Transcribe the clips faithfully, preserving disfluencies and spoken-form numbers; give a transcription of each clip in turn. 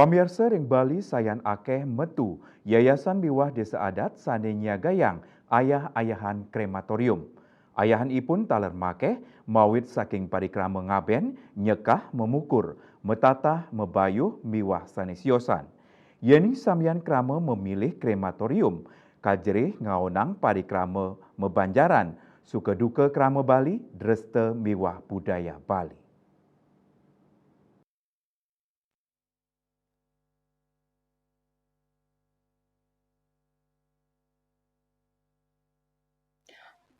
Pamiarsa, ring Bali sayan akéh metu yayasan miwah désa adat sané nyiagayang ayah-ayahan krematorium. Ayahanipun taler makéh mawit saking parikrama ngabén, nyekah, mamukur, matatah, mabayuh, miwah sané siosan. Yéning samian krama mamilih krematorium, kajerih ngaonang parikrama mabanjaran, suka duka krama Bali, dresta miwah budaya Bali.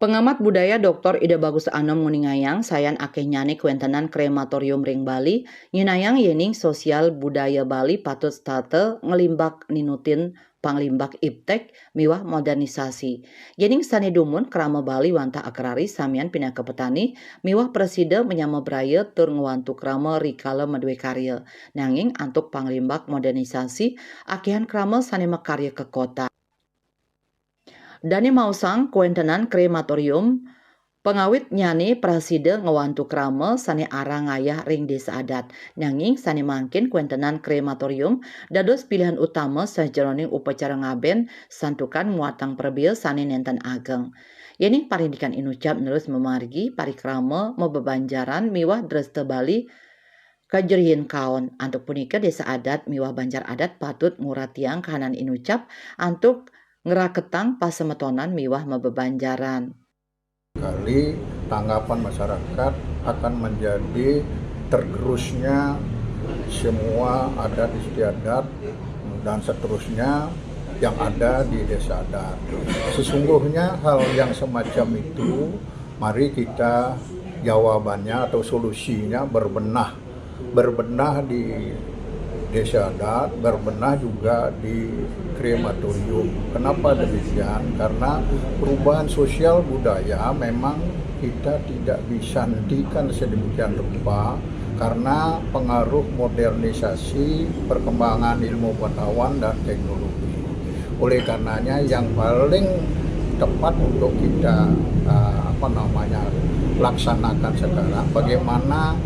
Pengamat budaya Doktor Ida Bagus Anom nguningayang, sayan akéhnyané kawéntenan krematorium ring Bali, nyinayang yéning sosial budaya Bali patut setata nglimbak ninutin panglimbak iptek miwah modernisasi. Yéning sané dumun krama Bali wantah agraris samian pinaka petani miwah prasida manyama braya tur ngwantu krama rikala madué karya. Nanging antuk panglimbak modernisasi, akéhan krama sané makarya ka kota. Dané maosang kawéntenan krematorium, pangawitnyané prasida ngwantu krama sané arang ngayah ring désa adat. Nanging sané mangkin kawéntenan krematorium dados pilihan utama sajeroning upacara ngabén santukan muatang prebea sané nénten ageng. Yéning parindikan inucap nerus mamargi parikrama mabebanjaran miwah dresta Bali kajerihin kaon. Antuk punika, désa adat miwah banjar adat patut nguratiang kahanan inucap antuk ngraketang pasemetonan miwah mabebanjaran. Kali tanggapan masyarakat akan menjadi tergerusnya semua adat istiadat dan seterusnya yang ada di désa adat. Sesungguhnya hal yang semacam itu, mari kita jawabannya atau solusinya berbenah. Berbenah di désa adat, berbenah juga di krematorium. Kenapa demikian? Karena perubahan sosial budaya memang kita tidak bisa hentikan sedemikian rupa karena pengaruh modernisasi, perkembangan ilmu pengetahuan dan teknologi. Oleh karenanya, yang paling tepat untuk kita, uh, apa namanya, laksanakan sekarang, bagaimana,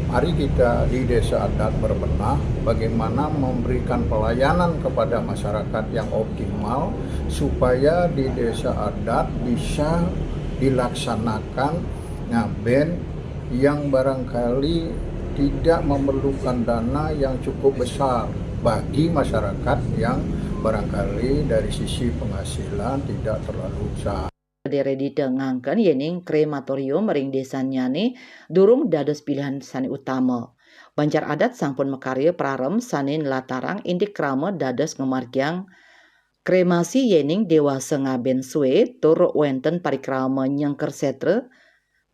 mari kita di désa adat berbenah bagaimana memberikan pelayanan kepada masyarakat yang optimal supaya di désa adat bisa dilaksanakan ngabén yang barangkali tidak memerlukan dana yang cukup besar bagi masyarakat yang barangkali dari sisi penghasilan tidak terlalu besar. Dere Dita ngangken yéning krematorium ring désannyané durung dados pilihan sané utama. Banjar adat sampun makarya prarem sané nlatarang indik krama dados ngamargiang kremasi yéning déwasa ngabén sué tur wénten parikrama nyengker sétra,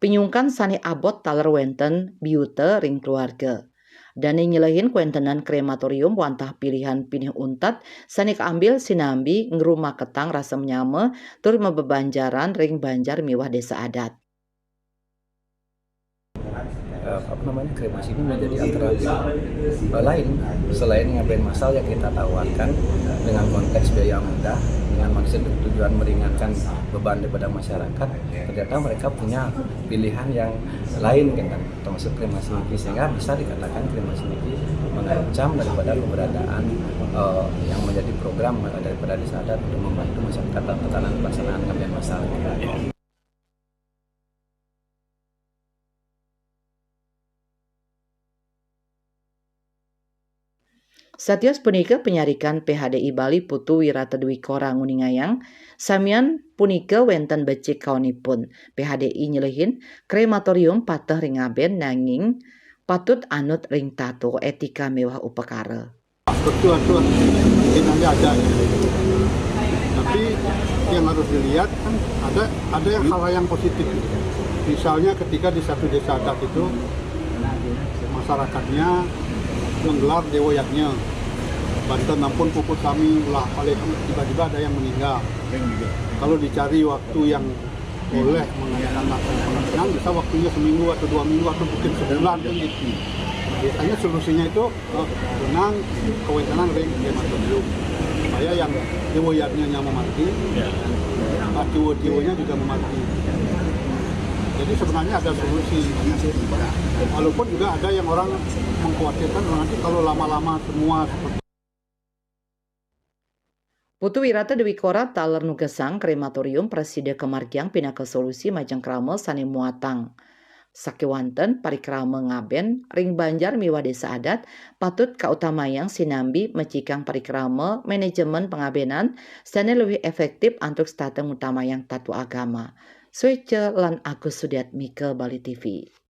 pinyungkan sané abot taler wénten biuta ring keluarga. Dané nyelehin kawéntenan krematorium wantah pilihan pinih untat sané kaambil sinambi ngrumaketang rasa nyama tur mabebanjaran ring banjar miwah désa adat. Eh, apa namanya, kremasi ini menjadi alternatif eh, lain selain ngabén massal yang kita tawarkan dengan konteks biaya yang mudah, dengan maksud dan tujuan meringankan beban daripada masyarakat. Ternyata mereka punya pilihan yang lain, kan, termasuk kremasi niki, sehingga bisa dikatakan kremasi niki mengancam daripada keberadaan eh, yang menjadi program daripada désa adat untuk membantu masyarakat dalam pelaksanaan ngabén massal. Satios punika, panyarikan P H D I Bali Putu Wirata Dwikora nguningayang, samian punika wénten becik kaonipun. P H D I nyelehin, krematorium pateh ring ngabén nanging patut anut ring tato, étika miwah upakara. Betul, betul. Mungkin nanti ada ya. Tapi yang harus dilihat kan ada ada yang hal yang positif. Misalnya ketika di satu désa adat itu masyarakatnya menggelar dewa yadnya, banten ampun puput sami ulah oleh tiba-tiba ada yang meninggal. Kalau dicari waktu yang boleh mengadakan makan pengertian, bisa waktunya seminggu atau dua minggu atau mungkin sebulan kan gitu. Biasanya solusinya itu eh, benang kawéntenan ring krematorium supaya yang dewa yadnya nyama mati, ah, dewa-dewanya juga mati. Jadi sebenarnya ada solusi. Walaupun juga ada yang orang mengkhawatirkan nanti kalau lama-lama semua seperti Putu Wirata Dwi Kora taler nugesang krematorium prasida kamargiang pinaka solusi majeng krama sane muatang. Sakewanten parikrama ngaben ring banjar miwah desa adat patut kautamayang sinambi mecikang parikrama manajemen pangabenan sane luwih efektif antuk setata ngutamayang tatwa agama. Sueca lan Agus Sudiatmika, Bali T V.